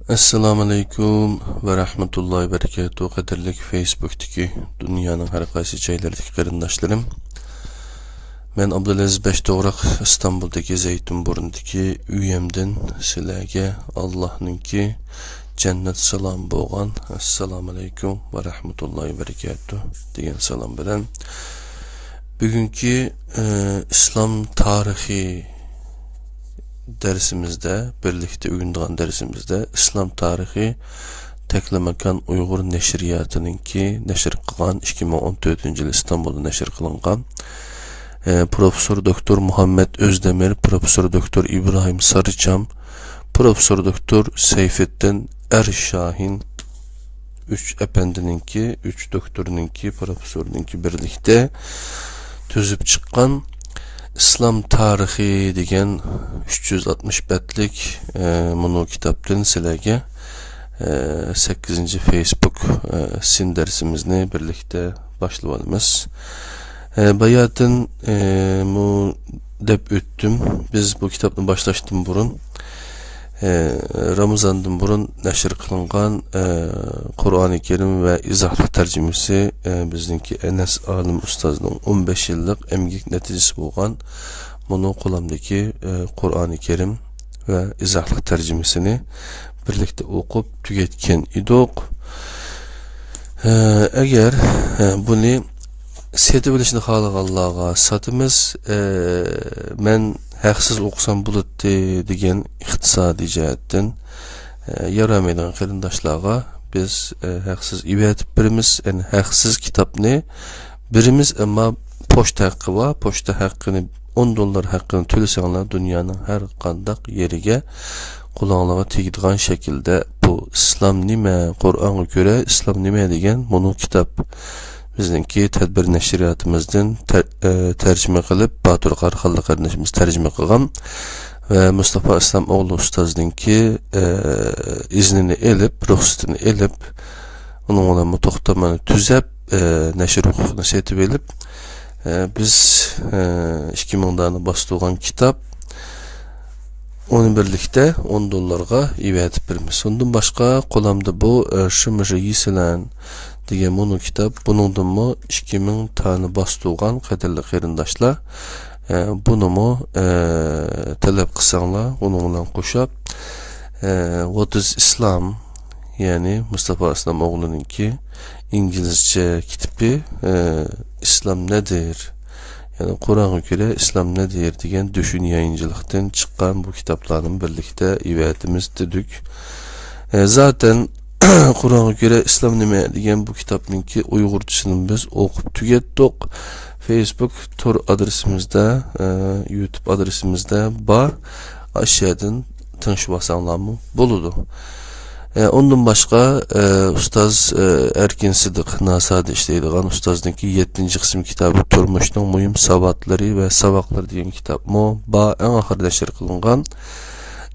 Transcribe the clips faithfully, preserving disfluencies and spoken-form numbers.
ئەسسالامۇئەلەيكۇم ۋە رەھمەتۇللاھى ۋە بەرىكاتۇھ. قەدىرلىك فېيسبۇكتىكى دۇنيانىڭ ھەر قايسى جايلىرىدىكى قېرىنداشلىرىم، مەن ئابدۇلئەزىز بەشتوغراق، ئىستانبۇلدىكى زەيتۇنبۇرنىدىكى ئۆيۈمدىن سىلەرگە ئاللاھنىڭكى جەننەت سالامى بولغان ئەسسالامۇئەلەيكۇم ۋە رەھمەتۇللاھى ۋە بەرىكاتۇھ دېگەن سالام بىلەن، بۈگۈنكى، ئە، ئىسلام تارىخى دەرسىمىزدە، بىرلىكتە ئۆگىنىدىغان دەرسىمىزدە ئىسلام تارىخى تەكلىماكان ئۇيغۇر نەشرىياتىنىڭكى نەشر قىلغان، ئىككى مىڭ ئون تۆتىنچى يىل ئىستانبۇلدا نەشر قىلىنغان، ئە، پروفېسسور دوكتور مۇھەممەد ئۆزدەمىر، پروفېسسور دوكتور ئىبراھىم سارىچام، پروفېسسور دوكتور سەيفىددىن ئەر شاھىن، ئۈچ ئەپەندىنىڭكى، ئۈچ دوكتورنىڭكى، پروفېسسورنىڭكى بىرلىكتە تۈزۈپ چىققان ئىسلام تارىخى دېگەن ئۈچ يۈز ئاتمىش بەتلىك، ئە، مۇنۇ كىتابتىن سىلەرگە، ئە، سەككىزىنچى فېيسبۇك، ئە، سىن دەرسىمىزنى بىرلىكتە باشلىۋالىمىز. ئە، باياتىن، ئە، مۇ دەپ ئۆتتۈم. بىز بۇ كىتابنى باشلاشتىن بۇرۇن، ئە، رامىزاندىن بۇرۇن نەشر قىلىنغان، ئە، قۇرئانى كەرىم ۋە ئىزاھلىق تەرجىمىسى، ئە، بىزنىڭكى ئەنەس ئالىم ئۇستازنىڭ ئون بەش يىللىق ئەمگەك نەتىجىسى بولغان مۇنۇ قولامدىكى، ئە، قۇرئانى كەرىم ۋە ئىزاھلىق تەرجىمىسىنى بىرلىكتە ئوقۇپ تۈگەتكەن ئىدۇق. ئە، ئەگەر، ئە، بۇنى سېتىۋېلىشنى خالىغانلارغا ساتىمىز. ئە، مەن ھەقسىز ئوقۇسام بولاتتى دېگەن ئىقتىسادىي جەھەتتىن، ئە، يارىمايدىغان قېرىنداشلارغا بىز، ئە، ھەقسىز ئېۋەتىپ بېرىمىز. يەنى ھەقسىز كىتابنى بېرىمىز، ئەمما پوچتا ھەققى بار. پوچتا ھەققىنى، ئون دوللار ھەققىنى تۆلىسەڭلار، دۇنيانىڭ ھەر قانداق يېرىگە قولۇڭلارغا تېگىدىغان شەكىلدە بۇ ئىسلام نېمە، قۇرئانغا كۆرە ئىسلام نېمە دېگەن مۇنۇ كىتاب بىزنىڭكى تەدبىر نەشرىياتىمىزدىن تەر-، ئە، تەرجىمە قىلىپ، باتۇر قاراخانلىق قېرىندىشىمىز تەرجىمە قىلغان ۋە مۇستافا ئىسلام ئوغلى ئۇستازنىڭكى، ئە، ئىزنىنى ئېلىپ، رۇخسىتىنى ئېلىپ، ئۇنىڭ بىلەن بۇ توختامنى تۈزەپ، ئە، نەشر ھوقۇقىنى سېتىۋېلىپ، ئە، بىز، ئە، ئىككى مىڭ دانە باستۇرغان كىتاب، ئۇنى بىرلىكتە ئون دوللارغا ئېۋەتىپ بېرىمىز. ئۇندىن باشقا قولامدا بۇ، ئە، شىمىژى يىسىلەن دېگەن مۇنۇ كىتاب، بۇنىڭدىنمۇ ئىككى مىڭ دانە باستۇرغان قەدىرلىك قېرىنداشلار. ئە، بۇنىمۇ، ئە، تەلەپ قىلساڭلار، ئۇنىڭ بىلەن قوشاپ، ئە، What is Islam؟ يەنى مۇستافا ئىسلام ئوغلىنىڭكى ئىنگلىزچە كىتابى، ئە، ئىسلام نەدىر؟ يەنى قۇرئانغا كۆرە ئىسلام نەدىر دېگەن دۈشۈن يايىنچىلىقتىن چىققان بۇ كىتابلارنى بىرلىكتە ئېۋەتىمىز دېدۇق. ئە، زاتەن قۇرئانغا كۆرە ئىسلام نېمە دېگەن بۇ كىتابنىڭكى ئۇيغۇرچىسىنى بىز ئوقۇپ تۈگەتتۇق. فېيسبۇك تور ئادرېسىمىزدە، ئە، يۇتۇب ئادرېسىمىزدە بار. ئاشۇ يەردىن تىڭشىۋالساڭلارمۇ بولىدۇ. ئە، ئۇندىن باشقا، ئە، ئۇستاز، ئە، ئەركىن سىدىق ناسادا ئىشلەيدىغان ئۇستازنىڭكى يەتتىنچى قىسىم كىتابى تۇرمۇشنىڭ مۇھىم ساۋاتلىرى ۋە ساۋاقلىرى دېگەن كىتابمۇ بار، ئەڭ ئاخىرىدا نەشر قىلىنغان.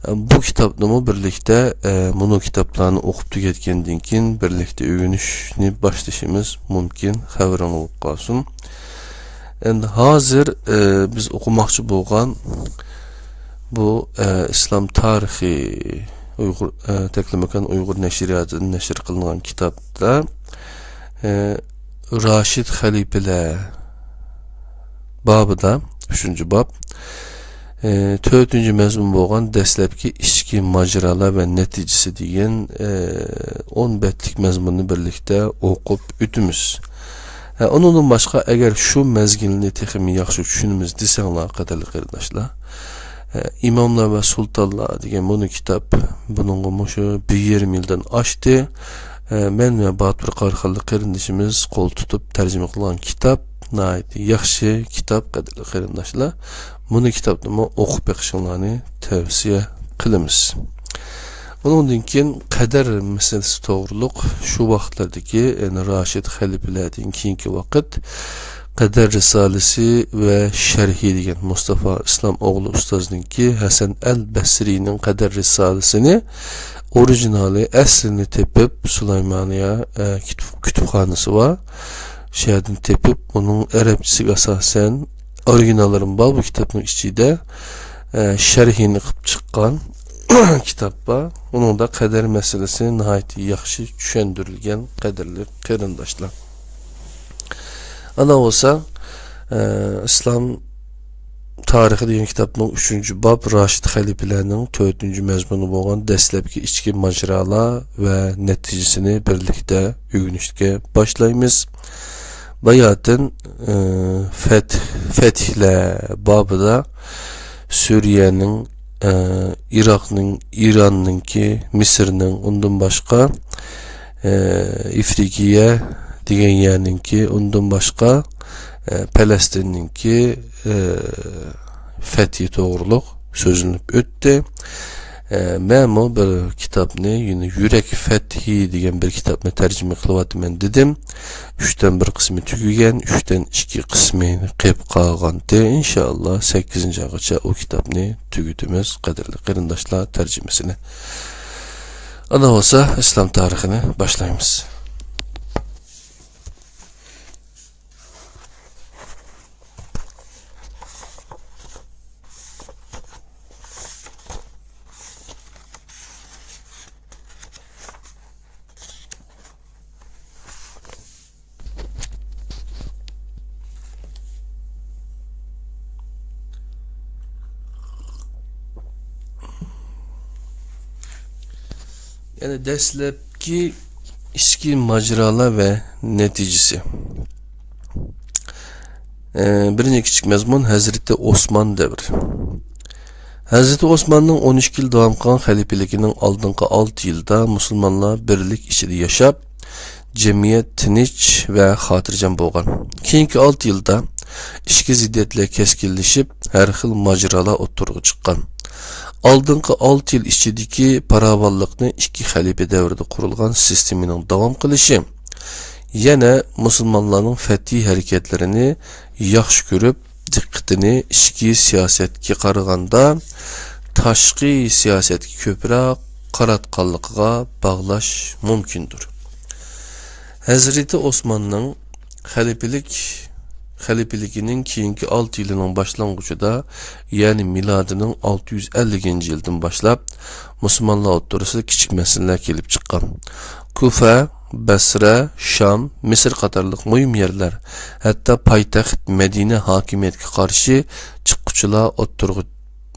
ئە، بۇ كىتابنىمۇ بىرلىكتە، ئە، مۇنۇ كىتابلارنى ئوقۇپ تۈگەتكەندىن كېيىن بىرلىكتە ئۆگىنىشنى باشلىشىمىز مۇمكىن، خەۋىرىڭ بولۇپ قالسۇن. ئەمدى ھازىر، ئە، بىز ئوقۇماقچى بولغان بۇ، ئە، ئىسلام تارىخى ئۇيغۇر، ئە، تەكلىماكان ئۇيغۇر نەشرىياتىدىن نەشر قىلىنغان كىتابتا، ئە، راشىد خەلىپىلەر بابىدا، ئۈچىنچى باب، ئە، تۆتىنچى مەزمۇن بولغان دەسلەپكى ئىچكى ماجىرالار ۋە نەتىجىسى دېگەن، ئە، ئون بەتلىك مەزمۇننى بىرلىكتە ئوقۇپ ئۆتىمىز. ھە، ئۇنىڭدىن باشقا، ئەگەر شۇ مەزگىلنى تېخىمۇ ياخشى چۈشىنىمىز دېسەڭلار، قەدىرلىك قېرىنداشلار، ئە، ئىماملار ۋە سۇلتانلار دېگەن مۇنۇ كىتاب، بۇنىڭغا مۇشۇ بىر يېرىم يىلدىن ئاشتى. ئە، مەن ۋە باتۇر قاراخانلىق قېرىندىشىمىز قول تۇتۇپ تەرجىمە قىلغان كىتاب، ناھايىتى ياخشى كىتاب، قەدىرلىك قېرىنداشلار. مۇنۇ كىتابنىمۇ ئوقۇپ بېقىشىڭلارنى تەۋسىيە قىلىمىز. ئۇنىڭدىن كېيىن قەدەر مەسىلىسى توغرۇلۇق شۇ ۋاقىتلاردىكى، يەنى راشىد خەلىپىلەردىن كېيىنكى ۋاقىت قەدەر رىسالىسى ۋە شەرھى دېگەن مۇستافا ئىسلام ئوغلى ئۇستازنىڭكى ھەسەن ئەل بەسرىنىڭ قەدەر رىسالىسىنى ئورىگىنالى، ئەسلىنى تېپىپ، سۇلايمانىيە، ئە، كۇتۇپ-، كۇتۇپخانىسى بار. شۇ يەردىن تېپىپ، ئۇنىڭ ئەرەبچىسىگە ئاساسەن، ئورىگىناللىرىمۇ بار بۇ كىتابنىڭ ئىچىدە، ئە، شەرھىنى قىلىپ چىققان. كىتاب بار. ئۇنىڭدا قەدەر مەسىلىسى ناھايىتى ياخشى چۈشەندۈرۈلگەن، قەدىرلىك قېرىنداشلار. ئانا بولسا، ئە، ئىسلام تارىخى دېگەن كىتابنىڭ ئۈچىنچى باب راشىد خەلىپىلەرنىڭ تۆتىنچى مەزمۇنى بولغان دەسلەپكى ئىچكى ماجىرالار ۋە نەتىجىسىنى بىرلىكتە ئۆگىنىشكە باشلايمىز. باياتىن، ئە، فەتھ، فەتھلەر بابىدا سۈرىيەنىڭ، ئە، ئىراقنىڭ، ئىراننىڭكى، مىسىرنىڭ، ئۇندىن باشقا، ئە، ئىفرىقىيە دېگەن يەرنىڭكى، ئۇندىن باشقا، ئە، پەلەستىننىڭكى، ئە، فەتھى توغرۇلۇق سۆزلىنىپ ئۆتتى. ئە، مەنمۇ بىر كىتابنى، يەنى يۈرەك فەتھى دېگەن بىر كىتابنى تەرجىمە قىلىۋاتىمەن دېدىم. ئۈچتىن بىر قىسمى تۈگىگەن، ئۈچتىن ئىككى قىسمى قېپ قالغانتى. ئىنشائاللا، سەككىزىنچى ئايغىچە ئۇ كىتابنى تۈگىتىمىز، قەدىرلىك قېرىنداشلار، تەرجىمىسىنى. ئانا بولسا، ئىسلام تارىخىنى باشلايمىز. يەنى دەسلەپكى ئىچكى ماجىرالار ۋە نەتىجىسى. ئە، بىرىنچى كىچىك مەزمۇن، ھەزرىتى ئوسمان دەۋرى. ھەزرىتى ئوسماننىڭ ئون ئىككى يىل داۋام قىلغان خەلىپىلىكىنىڭ ئالدىنقى ئالتە يىلىدا مۇسۇلمانلار بىرلىك ئىچىدە ياشاپ، جەمئىيەت تىنچ ۋە خاتىرجەم بولغان. كېيىنكى ئالتە يىلدا ئىچكى زىددىيەتلەر كەسكىنلىشىپ، ھەر خىل ماجىرالار ئوتتۇرىغا چىققان. ئالدىنقى ئالتە يىل ئىچىدىكى پاراۋانلىقنى ئىككى خەلىپە دەۋرىدە قۇرۇلغان سىستېمىنىڭ داۋام قىلىشى، يەنە مۇسۇلمانلارنىڭ فەتھىي ھەرىكەتلىرىنى ياخشى كۆرۈپ، دىققىتىنى ئىچكى سىياسەتكە قارىغاندا تاشقى سىياسەتكە كۆپرەك قاراتقانلىقىغا باغلاش مۇمكىندۇر. ھەزرىتى ئوسماننىڭ خەلىپىلىك، خەلىپىلىكىنىڭ كېيىنكى ئالتە يىلىنىڭ باشلانغۇچىدا، يەنى مىلادىنىڭ ئالتە يۈز ئەللىكىنچى يىلدىن باشلاپ، مۇسۇلمانلار ئوتتۇرىسىدا كىچىك مەسىلىلەر كېلىپ چىققان. كۇفە، بەسرە، شام، مىسىر قاتارلىق مۇھىم يەرلەر، ھەتتا پايتەخت مەدىنە ھاكىمىيەتكە قارشى چىققۇچىلار ئوتتۇرىغا،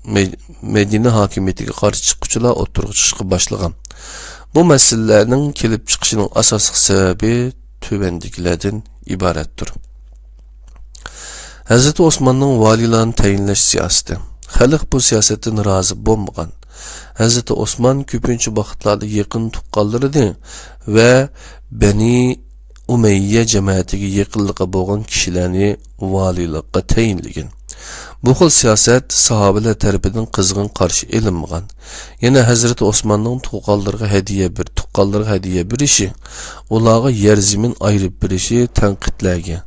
مە-، مەدىنە ھاكىمىيىتىگە قارشى چىققۇچىلار ئوتتۇرىغا چىقىشقا باشلىغان. بۇ مەسىلىلەرنىڭ كېلىپ چىقىشىنىڭ ئاساسلىق سەۋەبى تۆۋەندىكىلەردىن ئىبارەتتۇر. ھەزرىتى ئوسماننىڭ ۋالىيلارنى تەيىنلەش سىياسىتى. خەلق بۇ سىياسەتتىن رازى بولمىغان. ھەزرىتى ئوسمان كۆپىنچە ۋاقىتلاردا يېقىن تۇغقانلىرىنى ۋە بەنى ئۇمەييە جەمەتىگە يېقىنلىقى بولغان كىشىلەرنى ۋالىيلىققا تەيىنلىگەن. بۇ خىل سىياسەت ساھابىلەر تەرىپىدىن قىزغىن قارشى ئېلىنمىغان. يەنە ھەزرىتى ئوسماننىڭ تۇغقانلىرىغا ھەدىيە بېر-، تۇغقانلىرىغا ھەدىيە بېرىشى، ئۇلارغا يەر-زېمىن ئايرىپ بېرىشى تەنقىدلەرگە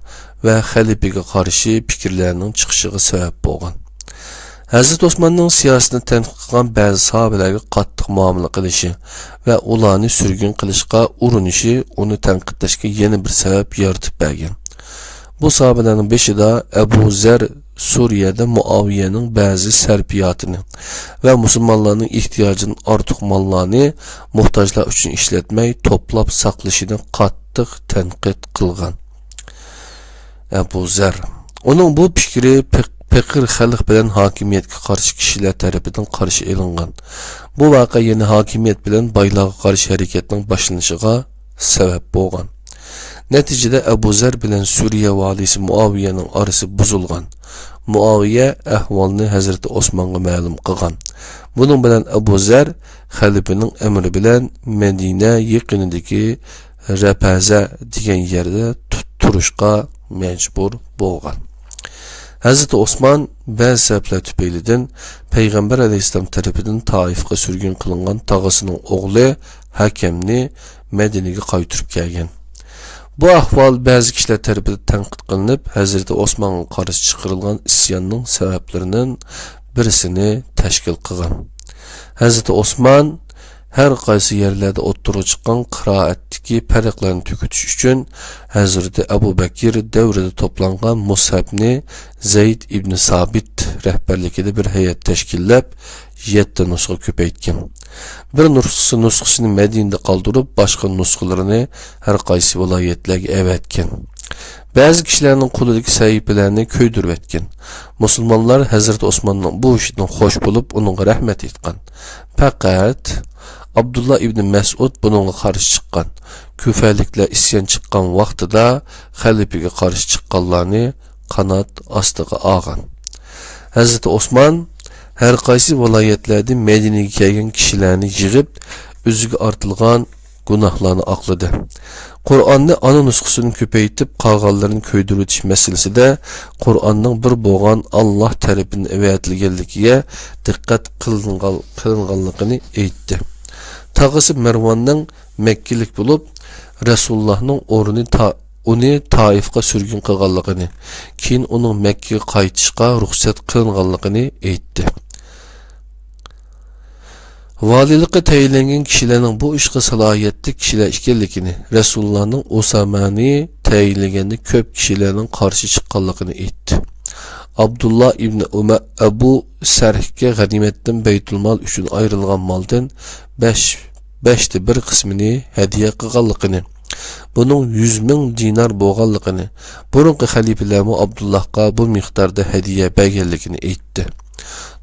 ۋە خەلىپىگە قارشى پىكىرلەرنىڭ چىقىشىغا سەۋەب بولغان. ھەزرىتى ئوسماننىڭ سىياسىتىنى تەنقىد قىلغان بەزى ساھابىلەرگە قاتتىق مۇئامىلە قىلىشى ۋە ئۇلارنى سۈرگۈن قىلىشقا ئۇرۇنۇشى ئۇنى تەنقىدلەشكە يەنە بىر سەۋەب يارىتىپ بەرگەن. بۇ ساھابىلەرنىڭ بېشىدا ئەبۇ زەر سۈرىيەدە مۇئاۋىيەنىڭ بەزى سەرپىياتىنى ۋە مۇسۇلمانلارنىڭ ئېھتىياجىدىن ئارتۇق ماللارنى موھتاجلار ئۈچۈن ئىشلەتمەي، توپلاپ ساقلىشىنى قاتتىق تەنقىد قىلغان. ئەبۇ زەر. ئۇنىڭ بۇ پىكرى پېق-، پېقىر خەلق بىلەن ھاكىمىيەتكە قارشى كىشىلەر تەرىپىدىن قارشى ئېلىنغان. بۇ ۋەقە يەنە ھاكىمىيەت بىلەن بايلارغا قارشى ھەرىكەتنىڭ باشلىنىشىغا سەۋەب بولغان. نەتىجىدە ئەبۇ زەر بىلەن سۈرىيە ۋالىيسى مۇئاۋىيەنىڭ ئارىسى بۇزۇلغان. مۇئاۋىيە ئەھۋالنى ھەزرىتى ئوسمانغا مەلۇم قىلغان. بۇنىڭ بىلەن ئەبۇ زەر خەلىپىنىڭ ئەمرى بىلەن مەدىنە يېقىنىدىكى رەپەزە دېگەن يەردە تۇ-، تۇرۇشقا مەجبۇر بولغان. ھەزرىتى ئوسمان بەزى سەۋەبلەر تۈپەيلىدىن پەيغەمبەر ئەلەيھىسسالام تەرىپىدىن تائىفقا سۈرگۈن قىلىنغان تاغىسىنىڭ ئوغلى ھەكەمنى مەدىنىگە قايتۇرۇپ كەلگەن. بۇ ئەھۋال بەزى كىشىلەر تەرىپىدىن تەنقىد قىلىنىپ، ھەزرىتى ئوسمانغا قارشى چىقىرىلغان ئىسياننىڭ سەۋەبلىرىنىڭ بىرسىنى تەشكىل قىلغان. ھەزرىتى ئوسمان ھەر قايسى يەرلەردە ئوتتۇرىغا چىققان قىرائەتتىكى پەرقلەرنى تۈگىتىش ئۈچۈن، ھەزرىتى ئەبۇ بەكىر دەۋرىدە توپلانغان مۇسھەپنى زەيد ئىبنى سابىت رەھبەرلىكىدە بىر ھەيئەت تەشكىللەپ، يەتتە نۇسخا كۆپەيتكەن. بىر نۇسخىسى، نۇسخىسىنى مەدىنىدە قالدۇرۇپ، باشقا نۇسخىلىرىنى ھەر قايسى ۋىلايەتلەرگە ئەۋەتكەن. بەزى كىشىلەرنىڭ قولىدىكى سەھىپىلەرنى كۆيدۈرۈۋەتكەن. مۇسۇلمانلار ھەزرىتى ئوسماننىڭ بۇ ئىشىدىن خوش بولۇپ، ئۇنىڭغا رەھمەت ئېيتقان. پەقەت ئابدۇللا ئىبنى مەسئۇد بۇنىڭغا قارشى چىققان. كۇفەلىكلەر ئىسيان چىققان ۋاقتىدا خەلىپىگە قارشى چىققانلارنى قانات ئاستىغا ئالغان. ھەزرىتى ئوسمان ھەر قايسى ۋىلايەتلەردىن مەدىنىگە كەلگەن كىشىلەرنى يىغىپ، ئۆزىگە ئارتىلغان گۇناھلارنى ئاقلىدى. قۇرئاننى ئانا نۇسخىسىدىن كۆپەيتىپ، قالغانلىرىنى كۆيدۈرۈۋېتىش مەسىلىسىدە قۇرئاننىڭ بىر بولغان ئاللاھ تەرىپىدىن ئەۋەتىلگەنلىكىگە دىققەت قىلىنغان-، قىلىنغانلىقىنى ئېيتتى. تاغىسى مەرۋاننىڭ مەككىلىك بولۇپ، رەسۇلۇللاھنىڭ ئورنى تا-، ئۇنى تائىفقا سۈرگۈن قىلغانلىقىنى، كېيىن ئۇنىڭ مەككىگە قايتىشقا رۇخسەت قىلىنغانلىقىنى ئېيتتى. ۋالىيلىققا تەيىنلەنگەن كىشىلەرنىڭ بۇ ئىشقا سالاھىيەتلىك كىشىلەر ئىكەنلىكىنى، رەسۇلۇللاھنىڭ ئۇسامەنى تەيىنلىگەندە كۆپ كىشىلەرنىڭ قارشى چىققانلىقىنى ئېيتتى. ئابدۇللا ئىبنى ئۇمەر ئەبۇ سەرھكە غەنىيمەتتىن بەيتۇلمال ئۈچۈن ئايرىلغان مالدىن بەش، بەشتە بىر قىسمىنى ھەدىيە قىلغانلىقىنى، بۇنىڭ يۈز مىڭ دىنار بولغانلىقىنى، بۇرۇنقى خەلىپىلەرمۇ ئابدۇللاھقا بۇ مىقداردا ھەدىيە بەرگەنلىكىنى ئېيتتى.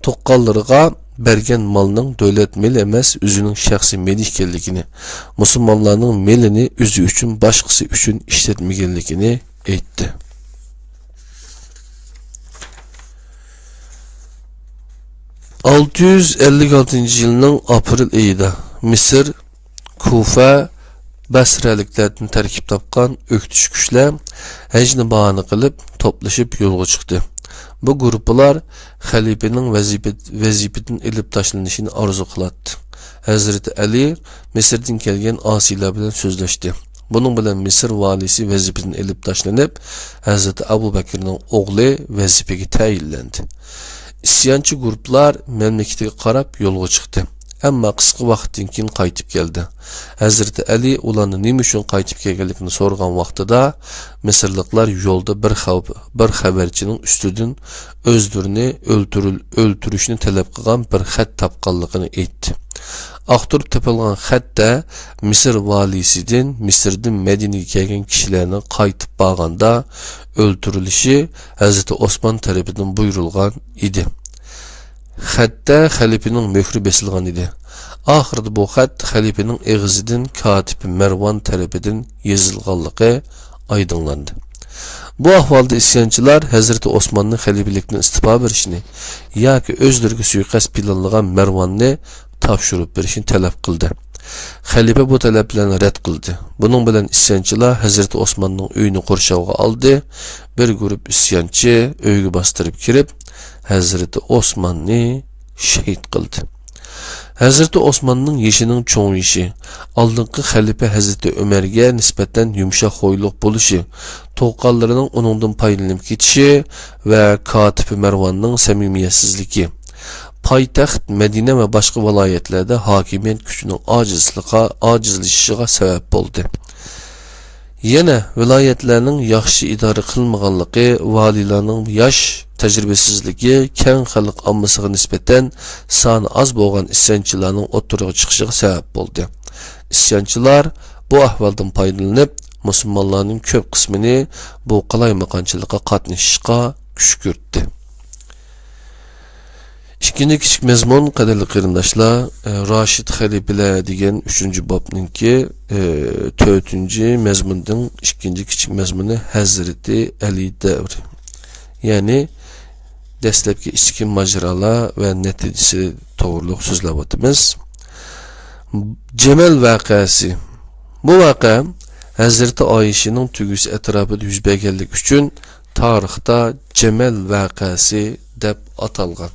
تۇغقانلىرىغا بەرگەن مالنىڭ دۆلەت مېلى ئەمەس، ئۆزىنىڭ شەخسىي مېلى ئىكەنلىكىنى، مۇسۇلمانلارنىڭ مېلىنى ئۆزى ئۈچۈن، باشقىسى ئۈچۈن ئىشلەتمىگەنلىكىنى ئېيتتى. ئالتە يۈز ئەللىك ئالتىنچى يىلنىڭ ئاپرېل ئېيىدا مىسىر، كۇفە، بەسرەلىكلەردىن تەركىب تاپقان ئۆكتىچى كۈچلەر ھەجنى باھانە قىلىپ توپلىشىپ يولغا چىقتى. بۇ گۇرۇپپىلار خەلىپىنىڭ ۋەزىپە-، ۋەزىپىدىن ئېلىپ تاشلىنىشىنى ئارزۇ قىلاتتى. ھەزرىتى ئەلى مىسىردىن كەلگەن ئاسىيلار بىلەن سۆزلەشتى. بۇنىڭ بىلەن مىسىر ۋالىيسى ۋەزىپىدىن ئېلىپ تاشلىنىپ، ھەزرىتى ئەبۇ بەكرىنىڭ ئوغلى ۋەزىپىگە تەيىنلەندى. ئىسيانچى گۇرۇپپىلار مەملىكىتىگە قاراپ يولغا چىقتى. ئەمما قىسقا ۋاقىتتىن كېيىن قايتىپ كەلدى. ھەزرىتى ئەلى ئۇلارنىڭ نېمە ئۈچۈن قايتىپ كەلگەنلىكىنى سورىغان ۋاقتىدا، مىسىرلىقلار يولدا بىر خەۋ-، بىر خەۋەرچىنىڭ ئۈستىدىن ئۆزلىرىنى ئۆلتۈرۈل-، ئۆلتۈرۈشنى تەلەپ قىلغان بىر خەت تاپقانلىقىنى ئېيتتى. ئاختۇرۇپ تېپىلغان خەتتە مىسىر ۋالىيسىدىن مىسىردىن مەدىنىگە كەلگەن كىشىلەرنىڭ قايتىپ بارغاندا ئۆلتۈرۈلۈشى ھەزرىتى ئوسمان تەرىپىدىن بۇيرۇلغان ئىدى. خەتتە خەلىپىنىڭ مۆھرى بېسىلغان ئىدى. ئاخىرىدا بۇ خەت خەلىپىنىڭ ئېغىزىدىن كاتىپى مەرۋان تەرىپىدىن يېزىلغانلىقى ئايدىڭلاندى. بۇ ئەھۋالدا ئىسيانچىلار ھەزرىتى ئوسماننى خەلىپىلىكتىن ئىستېپا بېرىشنى ياكى ئۆزلىرىگە سۇيىقەست پىلانلىغان مەرۋاننى تاپشۇرۇپ بېرىشنى تەلەپ قىلدى. خەلىپە بۇ تەلەپلەرنى رەت قىلدى. بۇنىڭ بىلەن ئىسيانچىلار ھەزرىتى ئوسماننىڭ ئۆيىنى قورشاۋغا ئالدى، بىر گۇرۇپ ئىسيانچى ئۆيگە باستۇرۇپ كىرىپ، ھەزرىتى ئوسماننى شېھىت قىلدى. ھەزرىتى ئوسماننىڭ يېشىنىڭ چوڭىيىشى، ئالدىنقى خەلىپە ھەزرىتى ئۆمەرگە نىسبەتەن يۇمشاق خويلۇق بولۇشى، تۇغقانلىرىنىڭ ئۇنىڭدىن پايدىلىنىپ كېتىشى ۋە كاتىپى مەرۋاننىڭ سەمىمىيەتسىزلىكى، پايتەخت مەدىنە ۋە باشقا ۋىلايەتلەردە ھاكىمىيەت كۈچىنىڭ ئاجىزلىقى-، ئاجىزلىشىشىغا سەۋەب بولدى. يەنە ۋىلايەتلەرنىڭ ياخشى ئىدارە قىلمىغانلىقى، ۋالىيلارنىڭ ياش تەجرىبىسىزلىكى كەڭ خەلق ئاممىسىغا نىسبەتەن سانى ئاز بولغان ئىسيانچىلارنىڭ ئوتتۇرىغا چىقىشىغا سەۋەب بولدى. ئىسيانچىلار بۇ ئەھۋالدىن پايدىلىنىپ، مۇسۇلمانلارنىڭ كۆپ قىسمىنى بۇ قالايمىقانچىلىققا قاتنىشىشقا كۈشكۈرتتى. ئىككىنچى كىچىك مەزمۇن، قەدىرلىك قېرىنداشلار، ئە، راشىد خەلىپىلەر دېگەن ئۈچىنچى بابنىڭكى، ئە، تۆتىنچى مەزمۇندىن ئىككىنچى كىچىك مەزمۇنى ھەزرىتى ئەلى دەۋرى. يەنى دەسلەپكى ئىچكى ماجىرالار ۋە نەتىجىسى توغرۇلۇق سۆزلەۋاتىمىز. جەمەل ۋەقەسى. بۇ ۋەقە ھەزرىتى ئائىشىنىڭ تۆگىسى ئەتراپىدا يۈز بەرگەنلىكى ئۈچۈن تارىختا جەمەل ۋەقەسى دەپ ئاتالغان.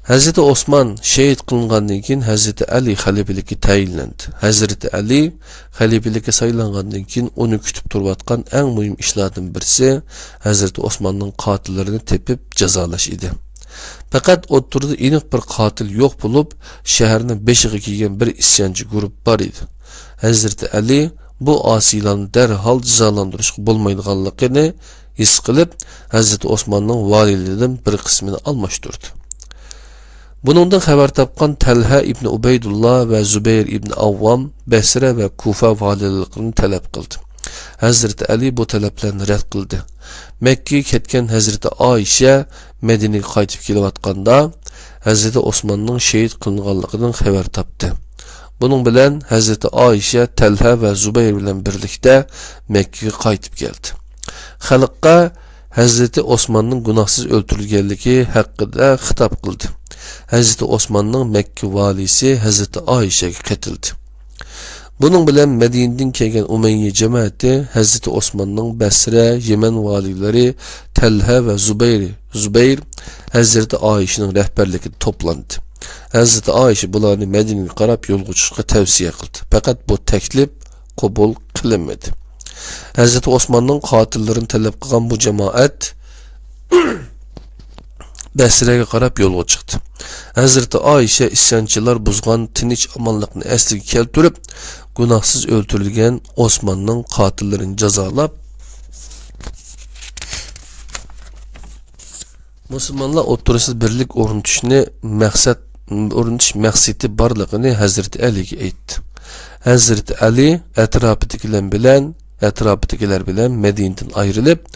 ھەزرىتى ئوسمان شېھىت قىلىنغاندىن كېيىن، ھەزرىتى ئەلى خەلىپىلىككە تەيىنلەندى. ھەزرىتى ئەلى خەلىپىلىككە سايلانغاندىن كېيىن، ئۇنى كۈتۈپ تۇرۇۋاتقان ئەڭ مۇھىم ئىشلاردىن بىرسى ھەزرىتى ئوسماننىڭ قاتىللىرىنى تېپىپ جازالاش ئىدى. پەقەت ئوتتۇرىدا ئېنىق بىر قاتىل يوق بولۇپ، شەھەرنىڭ بېشىغا كىيگەن بىر ئىسيانچى گۇرۇپ بار ئىدى. ھەزرىتى ئەلى بۇ ئاسىيلارنى دەرھال جازالاندۇرۇشقا بولمايدىغانلىقىنى ھېس قىلىپ، ھەزرىتى ئوسماننىڭ ۋالىيلىرىدىن بىر قىسمىنى ئالماشتۇردى. بۇنىڭدىن خەۋەر تاپقان تەلھە ئىبنى ئۇبەيدۇللا ۋە زۇبەير ئىبنى ئاۋۋام بەسرە ۋە كۇفا ۋالىيلىقىنى تەلەپ قىلدى. ھەزرىتى ئەلى بۇ تەلەپلەرنى رەت قىلدى. مەككىگە كەتكەن ھەزرىتى ئائىشە مەدىنىگە قايتىپ كېلىۋاتقاندا، ھەزرىتى ئوسماننىڭ شېھىت قىلىنغانلىقىدىن خەۋەر تاپتى. بۇنىڭ بىلەن ھەزرىتى ئائىشە تەلھە ۋە زۇبەير بىلەن بىرلىكتە مەككىگە قايتىپ كەلدى. خەلققە ھەزرىتى ئوسماننىڭ گۇناھسىز ئۆلتۈرۈلگەنلىكى ھەققىدە خىتاب قىلدى. ھەزرىتى ئوسماننىڭ مەككە ۋالىيسى ھەزرىتى ئائىشەگە قېتىلدى. بۇنىڭ بىلەن مەدىنىدىن كەلگەن ئۇمەييە جەمەتى ھەزرىتى ئوسماننىڭ بەسرە، يەمەن ۋالىيلىرى تەلھە ۋە زۇبەير، زۇبەير ھەزرىتى ئائىشىنىڭ رەھبەرلىكىدە توپلاندى. ھەزرىتى ئائىشە بۇلارنى مەدىنىگە قاراپ يولغا چىقىشقا تەۋسىيە قىلدى. پەقەت بۇ تەكلىپ قوبۇل قىلىنمىدى. ھەزرىتى ئوسماننىڭ قاتىللىرىنى تەلەپ قىلغان بۇ جامائەت بەسرەگە قاراپ يولغا چىقتى. ھەزرىتى ئائىشە ئىسيانچىلار بۇزغان تىنچ-ئامانلىقنى ئەسلىگە كەلتۈرۈپ، گۇناھسىز ئۆلتۈرۈلگەن ئوسماننىڭ قاتىللىرىنى جازالاپ، مۇسۇلمانلار ئوتتۇرىسىدا بىرلىك ئورنىتىشنى مەقسەت، ئورنىتىش مەقسىتى بارلىقىنى ھەزرىتى ئەلىگە ئېيتتى. ھەزرىتى ئەلى ئەتراپىدىكىلەر بىلەن، ئەتراپىدىكىلەر بىلەن مەدىنىدىن ئايرىلىپ،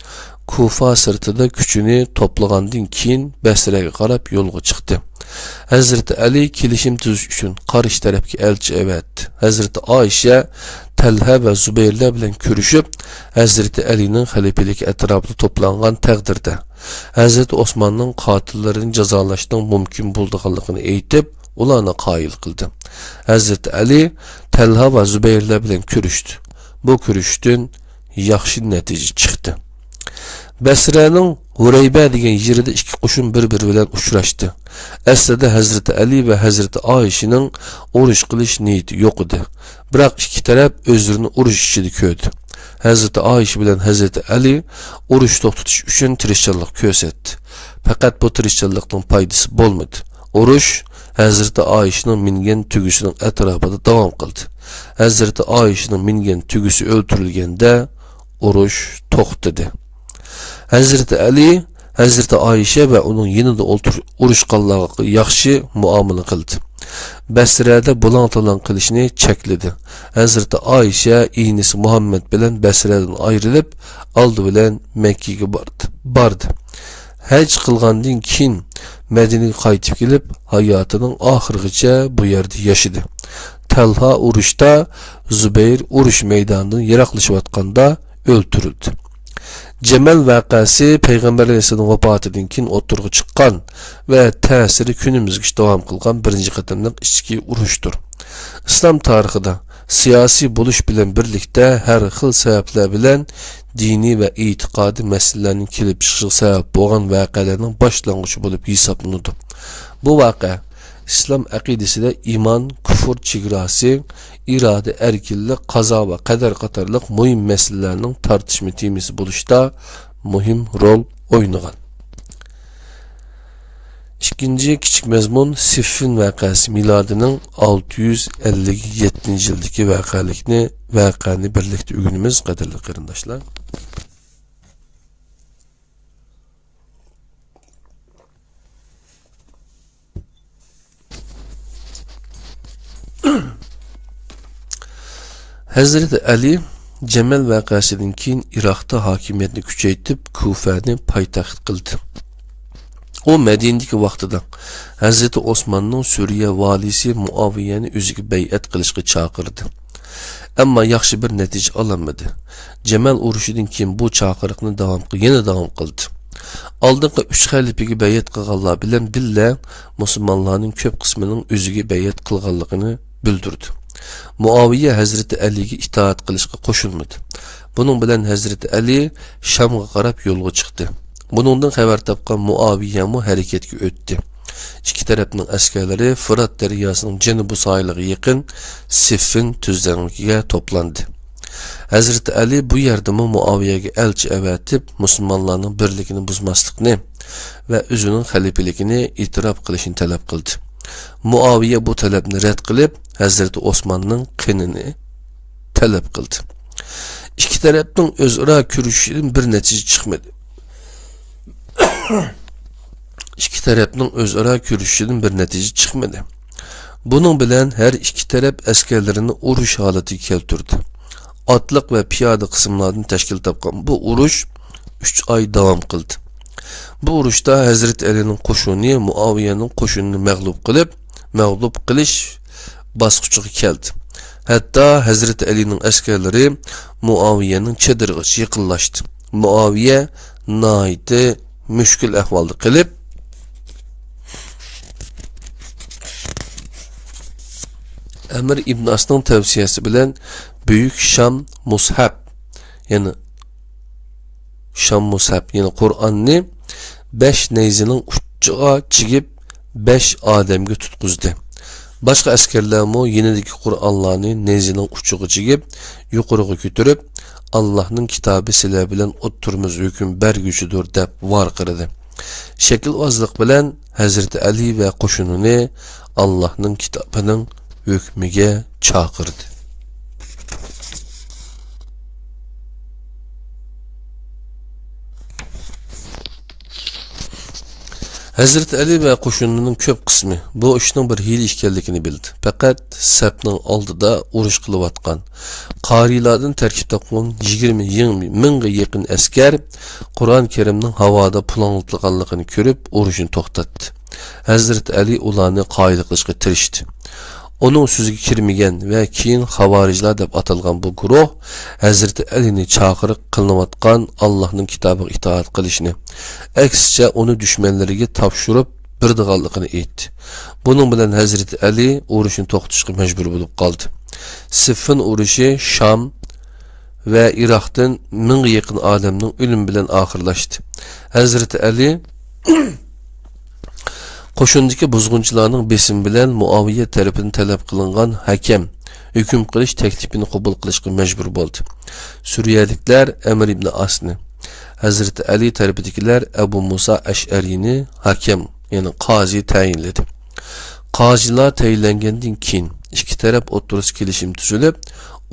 كۇفا سىرتىدا كۈچىنى توپلىغاندىن كېيىن، بەسرەگە قاراپ يولغا چىقتى. ھەزرىتى ئەلى كېلىشىم تۈزۈش ئۈچۈن قارشى تەرەپكە ئەلچى ئەۋەتتى. ھەزرىتى ئائىشە، تەلھە ۋە زۇبەيرلەر بىلەن كۆرۈشۈپ، ھەزرىتى ئەلىنىڭ خەلىپىلىكى ئەتراپىدا توپلانغان تەقدىردە، ھەزرىتى ئوسماننىڭ قاتىللىرىنى جازالاشنىڭ مۇمكىن بولىدىغانلىقىنى ئېيتىپ، ئۇلارنى قايىل قىلدى. ھەزرىتى ئەلى، تەلھا ۋە زۇبەيرلەر بىلەن كۆرۈشتى. بۇ كۆرۈشۈشتىن ياخشى نەتىجە چىقتى. بەسرەنىڭ ھۇرەيبە دېگەن يېرىدە ئىككى قوشۇن بىر-بىرى بىلەن ئۇچراشتى. ئەسلىدە ھەزرىتى ئەلى ۋە ھەزرىتى ئائىشىنىڭ ئۇرۇش قىلىش نىيىتى يوق ئىدى. بىراق ئىككى تەرەپ ئۆزلىرىنى ئۇرۇش ئىچىدە كۆردى. ھەزرىتى ئائىشە بىلەن ھەزرىتى ئەلى ئۇرۇش توختىتىش ئۈچۈن تىرىشچانلىق كۆرسەتتى. پەقەت بۇ تىرىشچانلىقنىڭ پايدىسى بولمىدى. ئۇرۇش ھەزرىتى ئائىشىنىڭ مىنگەن تۆگىسىنىڭ ئەتراپىدا داۋام قىلدى. ھەزرىتى ئائىشىنىڭ مىنگەن تۆگىسى ئۆلتۈرۈلگەندە، ئۇرۇش توختىدى. ھەزرىتى ئەلى ھەزرىتى ئائىشە ۋە ئۇنىڭ يېنىدا ئولتۇرۇش ئۇرۇشقانلارغا ياخشى مۇئامىلە قىلدى. بەسرەدە بۇلاڭ-تالاڭ قىلىشنى چەكلىدى. ھەزرىتى ئائىشە ئىنىسى مۇھەممەد بىلەن بەسرەدىن ئايرىلىپ، ئالدى بىلەن مەككىگە باردى، باردى. ھەج قىلغاندىن كېيىن مەدىنىگە قايتىپ كېلىپ، ھاياتىنىڭ ئاخىرىغىچە بۇ يەردە ياشىدى. تەلھا ئۇرۇشتا، زۇبەير ئۇرۇش مەيدانىدىن يىراقلىشىۋاتقاندا ئۆلتۈرۈلدى. جەمەل ۋەقەسى پەيغەمبەر ئەلەيھىسسالامنىڭ ۋاپاتىدىن كېيىن ئوتتۇرىغا چىققان ۋە تەسىرى كۈنىمىزگىچە داۋام قىلغان بىرىنچى قېتىملىق ئىچكى ئۇرۇشتۇر. ئىسلام تارىخىدا سىياسىي بولۇش بىلەن بىرلىكتە ھەر خىل سەۋەبلەر بىلەن دىنىي ۋە ئېتىقادىي مەسىلىلەرنىڭ كېلىپ چىقىشىغا سەۋەب بولغان ۋەقەلەرنىڭ باشلانغۇچى بولۇپ ھېسابلىنىدۇ. بۇ ۋەقە ئىسلام ئەقىدىسىدە ئىمان، كۇفر چېگراسى، ئىرادە، ئەركىنلىك، قازا ۋە قەدەر قاتارلىق مۇھىم مەسىلىلەرنىڭ تارتىشما تېمىسى بولۇشتا مۇھىم رول ئوينىغان. ئىككىنچى كىچىك مەزمۇن، سىففىن ۋەقەسى، مىلادىنىڭ ئالتە يۈز ئەللىك يەتتىنچى يىلدىكى ۋەقەلىكنى، ۋەقەنى بىرلىكتە ئۆگىنىمىز، قەدىرلىك قېرىنداشلار. ھەزرىتى ئەلى جەمەل ۋەقەسىدىن كېيىن ئىراقتا ھاكىمىيەتنى كۈچەيتىپ، كۇفەنى پايتەخت قىلدى. ئۇ مەدىنىدىكى ۋاقتىدا ھەزرىتى ئوسماننىڭ سۈرىيە ۋالىسى مۇئاۋىيەنى ئۆزىگە بەيئەت قىلىشقا چاقىردى. ئەمما ياخشى بىر نەتىجە ئالالمىدى. جەمەل ئۇرۇشىدىن كېيىن بۇ چاقىرىقنى داۋام، يەنە داۋام قىلدى. ئالدىنقى ئۈچ خەلىپىگە بەيئەت قىلغانلار بىلەن بىللە مۇسۇلمانلارنىڭ كۆپ قىسمىنىڭ ئۆزىگە بەيئەت قىلغانلىقىنى بىلدۈردى. مۇئاۋىيە ھەزرىتى ئەلىگە ئىتائەت قىلىشقا قوشۇلمىدى. بۇنىڭ بىلەن ھەزرىتى ئەلى شامغا قاراپ يولغا چىقتى. بۇنىڭدىن خەۋەر تاپقان مۇئاۋىيەمۇ ھەرىكەتكە ئۆتتى. ئىككى تەرەپنىڭ ئەسكەرلىرى فۇرات دەرياسىنىڭ جەنۇبىي ساھىلىغا يېقىن سىففىن تۈزلەڭلىكىگە توپلاندى. ھەزرىتى ئەلى بۇ يەردىمۇ مۇئاۋىيەگە ئەلچى ئەۋەتىپ، مۇسۇلمانلارنىڭ بىرلىكىنى بۇزماسلىقنى ۋە ئۆزىنىڭ خەلىپىلىكىنى ئېتىراپ قىلىشنى تەلەپ قىلدى. مۇئاۋىيە بۇ تەلەپنى رەت قىلىپ، ھەزرىتى ئوسماننىڭ قېنىنى تەلەپ قىلدى. ئىككى تەرەپنىڭ ئۆزئارا كۆرۈشۈشىدىن بىر نەتىجە چىقمىدى. ئىككى تەرەپنىڭ ئۆزئارا كۆرۈشۈشىدىن بىر نەتىجە چىقمىدى. بۇنىڭ بىلەن ھەر ئىككى تەرەپ ئەسكەرلىرىنى ئۇرۇش ھالىتىگە كەلتۈردى. ئاتلىق ۋە پىيادە قىسىملاردىن تەشكىل تاپقان بۇ ئۇرۇش ئۈچ ئاي داۋام قىلدى. بۇ ئۇرۇشتا ھەزرىتى ئەلىنىڭ قوشۇنى مۇئاۋىيەنىڭ قوشۇنىنى مەغلۇپ قىلىپ، مەغلۇپ قىلىش باسقۇچىغا كەلدى. ھەتتا ھەزرىتى ئەلىنىڭ ئەسكەرلىرى مۇئاۋىيەنىڭ چېدىرىغىچە يېقىنلاشتى. مۇئاۋىيە ناھايىتى مۈشكۈل ئەھۋالدا قېلىپ، ئەمىر ئىبن ئاسنىڭ تەۋسىيەسى بىلەن بۈيۈك شام مۇسھەپ، يەنى شام مۇسھەپ، يەنى قۇرئاننى بەش نەيزىنىڭ ئۇچىغا چىگىپ، بەش ئادەمگە تۇتقۇزدى. باشقا ئەسكەرلەرمۇ يېنىدىكى قۇرئانلارنى نەيزىنىڭ ئۇچىغا چىگىپ، يۇقىرىغا كۆتۈرۈپ، «ئاللاھنىڭ كىتابى سىلەر بىلەن ئوتتۇرىمىز ھۆكۈم بەرگۈچىدۇر» دەپ ۋارقىرىدى. شەكىلۋازلىق بىلەن ھەزرىتى ئەلى ۋە قوشۇنىنى ئاللاھنىڭ كىتابىنىڭ ھۆكمىگە چاقىردى. ھەزرىتى ئەلى ۋە قوشۇنىنىڭ كۆپ قىسمى بۇ ئىشنىڭ بىر ھىيلە ئىكەنلىكىنى بىلدى. پەقەت سەپنىڭ ئالدىدا ئۇرۇش قىلىۋاتقان قارىيلاردىن تەركىب تاپقان يىگىرمە مىڭغا يېقىن ئەسكەر قۇرئان كەرىمنىڭ ھاۋادا پۇلاڭلىتىلغانلىقىنى كۆرۈپ، ئۇرۇشنى توختاتتى. ھەزرىتى ئەلى ئۇلارنى قايىل قىلىشقا تىرىشتى. ئۇنىڭ سۆزىگە كىرمىگەن ۋە كېيىن خاۋارىجلار دەپ ئاتالغان بۇ گۇرۇھ ھەزرىتى ئەلىنى چاقىرىق قىلىنىۋاتقان ئاللاھنىڭ كىتابىغا ئىتائەت قىلىشنى، ئەكسىچە ئۇنى دۈشمەنلىرىگە تاپشۇرۇپ بېرىدىغانلىقىنى ئېيتتى. بۇنىڭ بىلەن ھەزرىتى ئەلى ئۇرۇشنى توختىتىشقا مەجبۇر بولۇپ قالدى. سىففىن ئۇرۇشى شام ۋە ئىراقتىن مىڭغا يېقىن ئادەمنىڭ ئۆلۈمى بىلەن ئاخىرلاشتى. ھەزرىتى ئەلى قوشۇندىكى بۇزغۇنچىلارنىڭ بېسىمى بىلەن مۇئاۋىيە تەرىپىدىن تەلەپ قىلىنغان ھاكەم ھۆكۈم قىلىش تەكلىپىنى قوبۇل قىلىشقا مەجبۇر بولدى. سۈرىيەلىكلەر ئەمىر ئىبن ئاسنى، ھەزرىتى ئەلى تەرىپىدىكىلەر ئەبۇ مۇسا ئەشئەرىنى ھاكەم، يەنى قازى تەيىنلىدى. قازىلار تەيىنلەنگەندىن كېيىن، ئىككى تەرەپ ئوتتۇرىسىدا كېلىشىم تۈزۈلۈپ،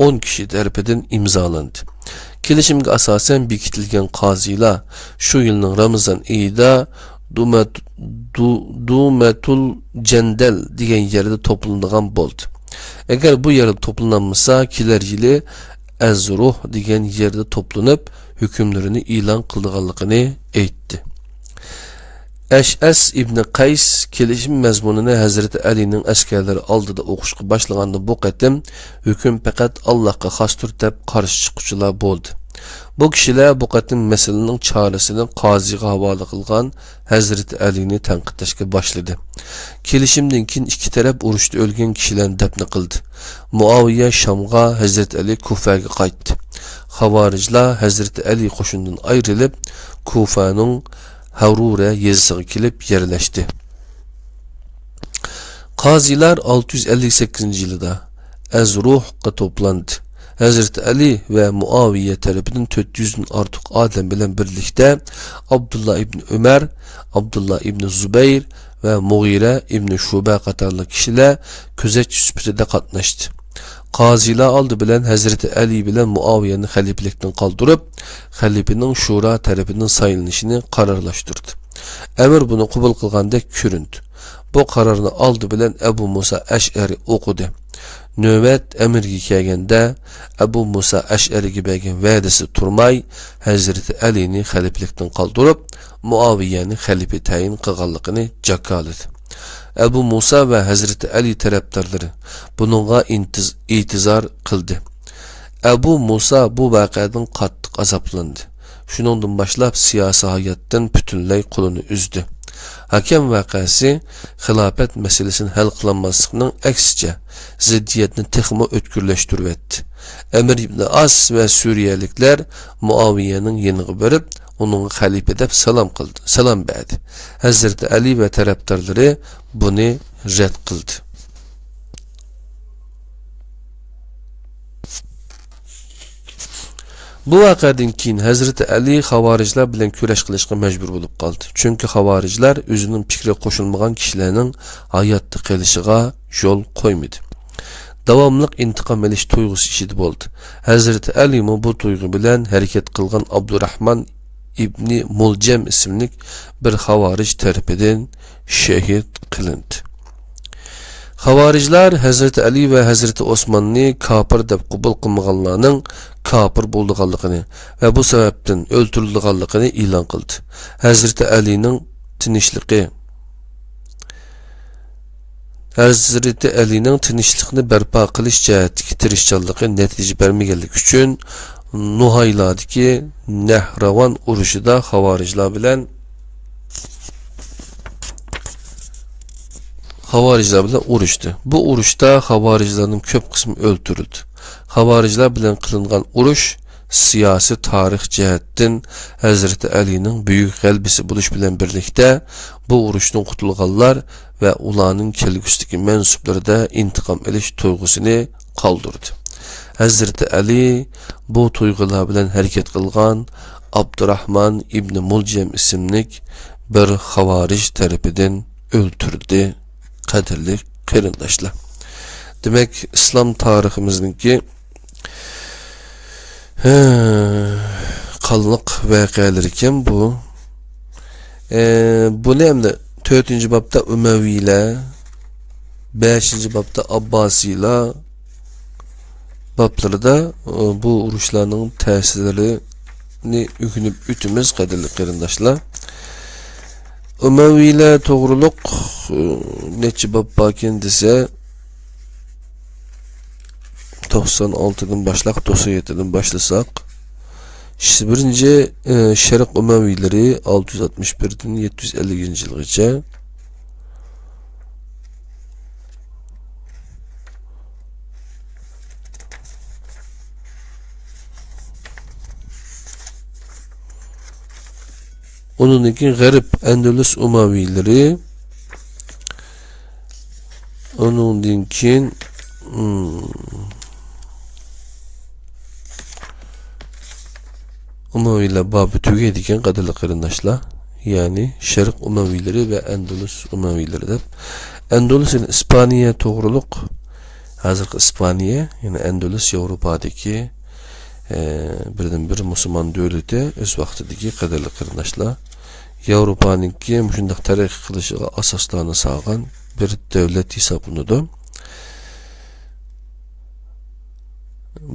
ئون كىشى تەرىپىدىن ئىمزالاندى. كېلىشىمگە ئاساسەن بېكىتىلگەن قازىلار شۇ يىلنىڭ رامىزان ئېيىدا دۇمەت-، دۇ-، دۇمەتۇل جەندەل دېگەن يەردە توپلىنىدىغان بولدى. ئەگەر بۇ يەردە توپلىنالمىسا، كېلەر يىلى ئەزروھ دېگەن يەردە توپلىنىپ، ھۆكۈملىرىنى ئېلان قىلىدىغانلىقىنى ئېيتتى. ئەشئەس ئىبنى قەيس كېلىشىم مەزمۇنىنى ھەزرىتى ئەلىنىڭ ئەسكەرلىرى ئالدىدا ئوقۇشقا باشلىغاندا، بۇ قېتىم ھۆكۈم پەقەت ئاللاھقا خاستۇر دەپ قارشى چىققۇچىلار بولدى. بۇ كىشىلەر بۇ قېتىم مەسىلىنىڭ چارىسىنى قازىغا ھاۋالە قىلغان ھەزرىتى ئەلىنى تەنقىدلەشكە باشلىدى. كېلىشىمدىن كېيىن ئىككى تەرەپ ئۇرۇشتا ئۆلگەن كىشىلەرنى دەپنە قىلدى. مۇئاۋىيە شامغا، ھەزرىتى ئەلى كۇفەگە قايتتى. خاۋارىجلار ھەزرىتى ئەلى قوشۇنىدىن ئايرىلىپ، كۇفەنىڭ ھەرۇرە يېزىسىغا كېلىپ يەرلەشتى. قازىلار ئالتە يۈز ئەللىك سەككىزىنچى يىلىدا ئەزروھقا توپلاندى. ھەزرىتى ئەلى ۋە مۇئاۋىيە تەرىپىدىن تۆت يۈزدىن ئارتۇق ئادەم بىلەن بىرلىكتە ئابدۇللا ئىبنى ئۆمەر، ئابدۇللا ئىبنى زۇبەير ۋە مۇغىرە ئىبنى شۇبە قاتارلىق كىشىلەر كۆزەتچى سۈپىتىدە قاتناشتى. قازىلار ئالدى بىلەن ھەزرىتى ئەلى بىلەن مۇئاۋىيەنى خەلىپىلىكتىن قالدۇرۇپ، خەلىپىنىڭ شۇرا تەرىپىدىن سايلىنىشىنى قارارلاشتۇردى. ئەمىر بۇنى قوبۇل قىلغاندەك كۆرۈندى. بۇ قارارنى ئالدى بىلەن ئەبۇ مۇسا ئەشئەرى ئوقۇدى. نۆۋەت ئەمىرگە كەلگەندە، ئەبۇ مۇسا ئەشئەرىگە بەرگەن ۋەدىسى تۇرماي، ھەزرىتى ئەلىنى خەلىپىلىكتىن قالدۇرۇپ، مۇئاۋىيەنى خەلىپە تەيىن قىلغانلىقىنى جاكارلىدى. ئەبۇ مۇسا ۋە ھەزرىتى ئەلى تەرەپدارلىرى بۇنىڭغا ئىنتىز-، ئېتىزار قىلدى. ئەبۇ مۇسا بۇ ۋەقەدىن قاتتىق ئازابلاندى. شۇنىڭدىن باشلاپ سىياسىي ھاياتتىن پۈتۈنلەي قولىنى ئۈزدى. ھاكەم ۋەقەسى خىلاپەت مەسىلىسىنى ھەل قىلالماسلىقنىڭ ئەكسىچە، زىددىيەتنى تېخىمۇ ئۆتكۈرلەشتۈرۈۋەتتى. ئەمىر ئىبن ئاس ۋە سۈرىيەلىكلەر مۇئاۋىيەنىڭ يېنىغا بېرىپ، ئۇنىڭغا خەلىپە دەپ سالام قىلدى، سالام بەردى. ھەزرىتى ئەلى ۋە تەرەپدارلىرى بۇنى رەت قىلدى. بۇ ۋەقەدىن كېيىن ھەزرىتى ئەلى خاۋارىجلار بىلەن كۈرەش قىلىشقا مەجبۇر بولۇپ قالدى. چۈنكى خاۋارىجلار ئۆزىنىڭ پىكرىگە قوشۇلمىغان كىشىلەرنىڭ ھاياتتا قېلىشىغا يول قويمىدى. داۋاملىق ئىنتىقام ئېلىش تۇيغۇسى ئىچىدە بولدى. ھەزرىتى ئەلىمۇ بۇ تۇيغۇ بىلەن ھەرىكەت قىلغان ئابدۇراھمان ئىبنى مۇلجەم ئىسىملىك بىر خاۋارىج تەرىپىدىن شېھىت قىلىندى. خاۋارىجلار ھەزرىتى ئەلى ۋە ھەزرىتى ئوسماننى كاپىر دەپ قوبۇل قىلمىغانلارنىڭ كاپىر بولىدىغانلىقىنى ۋە بۇ سەۋەبتىن ئۆلتۈرۈلىدىغانلىقىنى ئېلان قىلدى. ھەزرىتى ئەلىنىڭ تىنچلىقى، ھەزرىتى ئەلىنىڭ تىنچلىقنى بەرپا قىلىش جەھەتتىكى تىرىشچانلىقى نەتىجە بەرمىگەنلىكى ئۈچۈن، نۇھايلاردىكى نەھراۋان ئۇرۇشىدا خاۋارىجلار بىلەن خاۋارىجلار بىلەن ئۇرۇشتى. بۇ ئۇرۇشتا خاۋارىجلارنىڭ كۆپ قىسمى ئۆلتۈرۈلدى. خاۋارىجلار بىلەن قىلىنغان ئۇرۇش سىياسىي تارىخ جەھەتتىن ھەزرىتى ئەلىنىڭ بۈيۈك غەلىبىسى بولۇش بىلەن بىرلىكتە، بۇ ئۇرۇشتىن قۇتۇلغانلار ۋە ئۇلارنىڭ كەلگۈسىدىكى مەنسۇپلىرىدا ئىنتىقام ئېلىش تۇيغۇسىنى قالدۇردى. ھەزرىتى ئەلى بۇ تۇيغۇلار بىلەن ھەرىكەت قىلغان ئابدۇراھمان ئىبنى مۇلجەم ئىسىملىك بىر خاۋارىج تەرىپىدىن ئۆلتۈردى. قەدىرلىك قېرىنداشلار، دېمەك، ئىسلام تارىخىمىزنىڭكى ھە، قانلىق ۋەقەلىرىكەن بۇ. ئە، بۇنى ئەمدى تۆتىنچى بابتا ئۇمەۋىيلەر، بەشىنچى بابتا ئابباسىيلار بابلىرىدا، ئە، بۇ ئۇرۇشلارنىڭ تەسىرلىرىنى ئۆگىنىپ ئۆتىمىز، قەدىرلىك قېرىنداشلار. ئۇمەۋىيلەر توغرۇلۇق، ئە، نەچچە باب باركەن دېسە، توقسان ئالتىدىن باشلاپ، توقسان يەتتىدىن باشلىساق، بىرىنچى، ئى، شەرق ئۇمەۋىيلىرى ئالتە يۈز ئاتمىش بىردىن يەتتە يۈز ئەللىكىنچى يىلغىچە. ئۇنىڭدىن كېيىن غەرب ئەندەلۇس ئۇمەۋىيلىرى. ئۇنىڭدىن كېيىن، م، ئۇمەۋىيلەر بابى تۈگەيدىكەن، قەدىرلىك قېرىنداشلار. يەنى شەرق ئۇمەۋىيلىرى ۋە ئەندەلۇس ئۇمەۋىيلىرى دەپ. ئەندەلۇس، يەنى ئىسپانىيە توغرۇلۇق، ھازىرقى ئىسپانىيە، يەنى ئەندەلۇس ياۋروپادىكى، ئە، بىردىنبىر مۇسۇلمان دۆلىتى ئۆز ۋاقتىدىكى، قەدىرلىك قېرىنداشلار. ياۋروپانىڭكى مۇشۇنداق تەرەققىي قىلىشىغا ئاساسلارنى سالغان بىر دۆلەت ھېسابلىنىدۇ.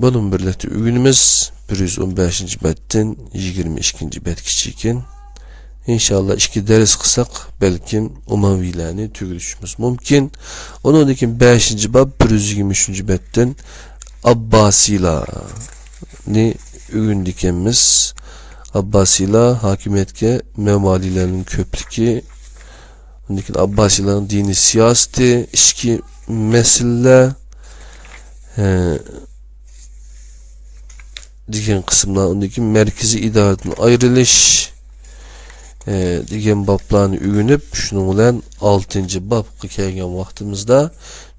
بۇنىڭ بىرلىكتە ئۆگىنىمىز، بىر يۈز ئون بەشىنچى بەتتىن يىگىرمە ئىككىنچى بەتكىچىكىن. ئىنشاللا ئىككى دەرس قىلساق، بەلكىم ئۇمەۋىيلەرنى تۈگىتىشىمىز مۇمكىن. ئۇنىڭدىن كېيىن بەشىنچى باب، بىر يۈز يىگىرمە ئۈچىنچى بەتتىن ئابباسىيلارنى ئۆگىنىدىكەنمىز. ئابباسىيلار ھاكىمىيەتكە مەمالىيلەرنىڭ كۆپلۈكى، ئۇندىن كېيىن ئابباسىيلارنىڭ دىنىي سىياسىتى، ئىچكى مەسىلىلەر، ھە، دېگەن قىسىملار، ئۇندىن كېيىن مەركىزىي ئىدارىدىن ئايرىلىش، ھە، دېگەن بابلارنى ئۆگىنىپ، شۇنىڭ بىلەن ئالتىنچى بابقا كەلگەن ۋاقتىمىزدا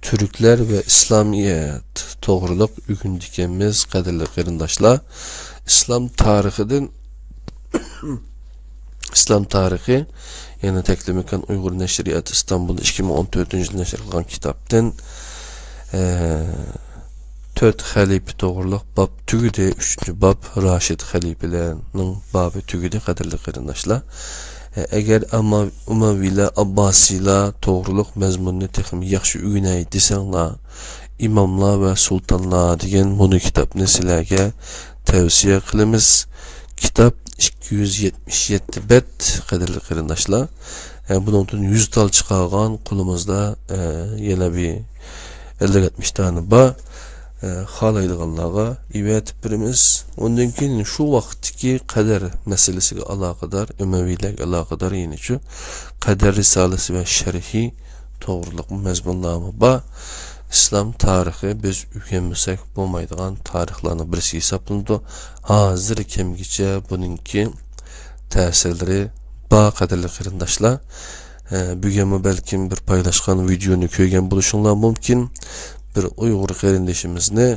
تۈركلەر ۋە ئىسلامىيەت توغرۇلۇق ئۆگىنىدىكەنمىز، قەدىرلىك قېرىنداشلار. ئىسلام تارىخىدىن ئىسلام تارىخى، يەنى تەكلىماكان ئۇيغۇر نەشرىياتى ئىستانبۇلدا ئىككى مىڭ ئون تۆتىنچى يىلى نەشر قىلغان كىتابتىن، ئە، تۆت خەلىپە توغرۇلۇق باب تۈگىدى. ئۈچىنچى باب راشىد خەلىپىلەرنىڭ بابى تۈگىدى، قەدىرلىك قېرىنداشلار. ئە، ئەگەر ئەمما ئۇمەۋىيلەر، ئابباسىيلار توغرۇلۇق مەزمۇننى تېخىمۇ ياخشى ئۆگىنەي دېسەڭلار، ئىماملار ۋە سۇلتانلار دېگەن مۇنۇ كىتابنى سىلەرگە تەۋسىيە قىلىمىز. كىتاب ئىككى يۈز يەتمىش يەتتە بەت، قەدىرلىك قېرىنداشلار. ئە، بۇنىڭدىن يۈز تال چىقارغان قولىمىزدا، ئە، يەنە بىر ئەللىك ئاتمىش دانە بار. ئە، خالايدىغانلارغا ئېۋەتىپ بېرىمىز. ئۇندىن كېيىن شۇ ۋاقىتتىكى قەدەر مەسىلىسىگە ئالاقىدار، ئۈمەۋىيلەرگە ئالاقىدار يەنىچۇ قەدەر رىسالىسى ۋە شەرھى توغرۇلۇق مەزمۇنلارمۇ بار. ئىسلام تارىخى بىز ئۆگەنمىسەك بولمايدىغان تارىخلارنىڭ بىرسى ھېسابلىنىدۇ. ھازىر كەمگىچە بۇنىڭكى تەسىرلىرى بار، قەدىرلىك قېرىنداشلار. ئە، بۈگۈنمۇ بەلكىم بىر پايلاشقان ۋىدېونى كۆرگەن بولۇشۇڭلار مۇمكىن. بىر ئۇيغۇر قېرىندىشىمىزنى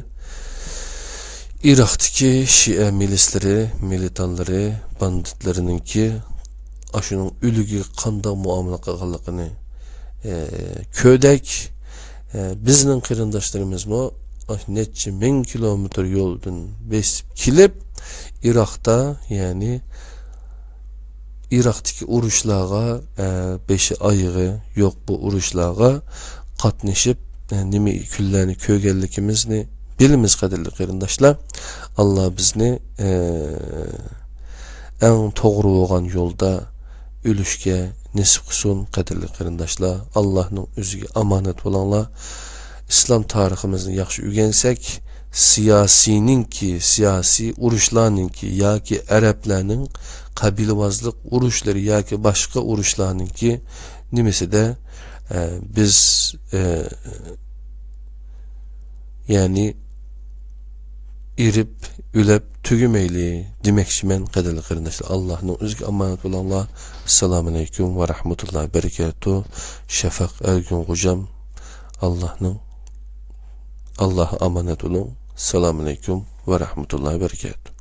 ئىراقتىكى شىئە مىلىسلىرى، مىلىتانلىرى، باندىتلىرىنىڭكى ئاشۇنىڭ ئۆلۈكىگە قانداق مۇئامىلە قىلغانلىقىنى، ئە، كۆردۇق. ئە، بىزنىڭ قېرىنداشلىرىمىزمۇ ئاشۇ نەچچە مىڭ كىلومېتىر يولدىن بېسىپ كېلىپ، ئىراقتا، يەنى ئىراقتىكى ئۇرۇشلارغا، ئە، بېشى ئايىغى يوق بۇ ئۇرۇشلارغا قاتنىشىپ، ئە، نېمە كۈنلەرنى كۆرگەنلىكىمىزنى بىلىمىز، قەدىرلىك قېرىنداشلار. ئاللا بىزنى، ئە، ئەڭ توغرا بولغان يولدا ئۆلۈشكە نېسىپ قىلسۇن، قەدىرلىك قېرىنداشلار. ئاللانىڭ ئۆزىگە ئامانەت بولۇڭلار. ئىسلام تارىخىمىزنى ياخشى ئۆگەنسەك، سىياسىينىڭكى، سىياسىي ئۇرۇشلارنىڭكى ياكى ئەرەبلەرنىڭ قەبىلىۋازلىق ئۇرۇشلىرى ياكى باشقا ئۇرۇشلارنىڭكى نېمىسىدە، ئە، بىز، ئە، يەنى ئېرىپ، ئۆلەپ تۈگىمەيلى دېمەكچىمەن، قەدىرلىك قېرىنداشلار. ئاللانىڭ ئۆزىگە ئامانەت بولۇڭلار. ئەسسالامۇ ئەلەيكۇم ۋە رەھمەتۇللاھى ۋە بەرىكاتۇھ. شەفەق ئەرگۈن غوجام، ئاللانىڭ، ئاللاغا ئامانەت بولۇڭ. ئەسسالامۇ ئەلەيكۇم ۋە رەھمەتۇللاھى ۋە بەرىكاتۇھ.